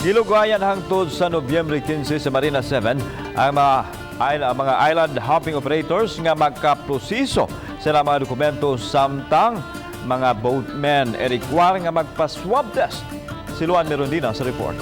Gilugwayan hangtod sa Nobyembre 15 sa Marina 7 ang mga island hopping operators nga magkaproseso sa mga dokumento, samtang mga boatmen i-require nga magpa-swab test. Si Luan Merondina sa report.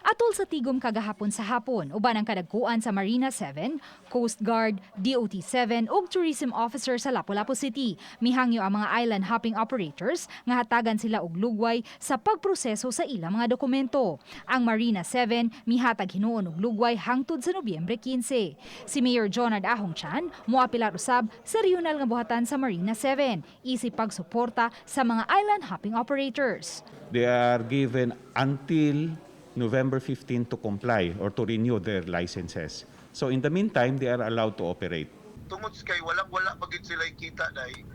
Atol sa tigom kagahapon sa hapon, uban ang kadagkuan sa Marina 7, Coast Guard, DOT 7 ug tourism officer sa Lapu-Lapu City. Mihangyo ang mga island hopping operators nga hatagan sila og lugway sa pagproseso sa ilang mga dokumento. Ang Marina 7 mihatag hinuon og lugway hangtod sa Nobyembre 15. Si Mayor Jonard Ahong Chan moapilar usab sa regional nga buhatan sa Marina 7 isip pagsuporta sa mga island hopping operators. They are given until November 15 to comply or to renew their licenses. So in the meantime, they are allowed to operate. Tungod kay walang wala pa gid sila kita dai,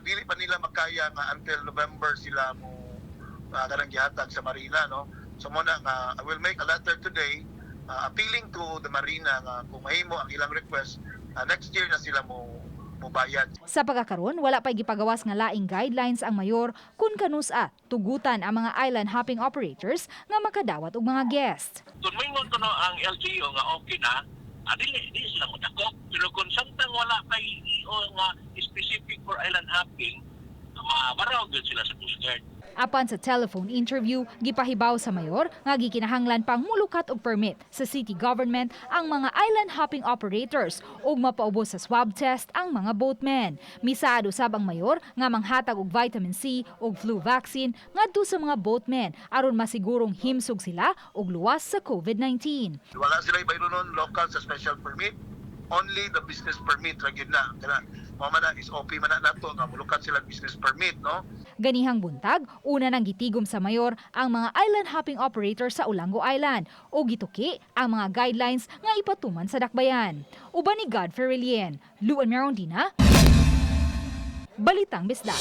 dili pa nila makaya nga until November sila mo kanang gihatag sa marina, no? So mo na nga I will make a letter today appealing to the marina nga kung mahimo ang ilang request, next year na sila mo mobayad. Sa pagkakaron, wala pa'y gipagawas nga laing guidelines ang mayor kung kanusa tugutan ang mga island hopping operators nga makadawat og mga guest. Kung moingon kuno ang LGU nga okay na, dili di sila modakop. Pero kung samtang wala pa EO nga specific for island hopping, mabaraw gyud sila sa Coast Guard. Apan sa telephone interview, gipahibaw sa mayor nga gikinahanglan pang mulukat og permit sa city government ang mga island hopping operators ug mapaubos sa swab test ang mga boatmen. Misaad usab ang mayor nga manghatag og vitamin C ug flu vaccine ngadto sa mga boatmen aron masigurong himsog sila ug luwas sa COVID-19. Wala sila bayronon local sa special permit, only the business permit ra gyud na. Kana mao man na SOP man na nato nga mulukat sila business permit, no? Ganihang buntag, una nang gitigom sa mayor ang mga island hopping operator sa Olango Island o gituki ang mga guidelines nga ipatuman sa dakbayan. Uban ni Godfrey Relien, Luan Merondina, Balitang Bisdak.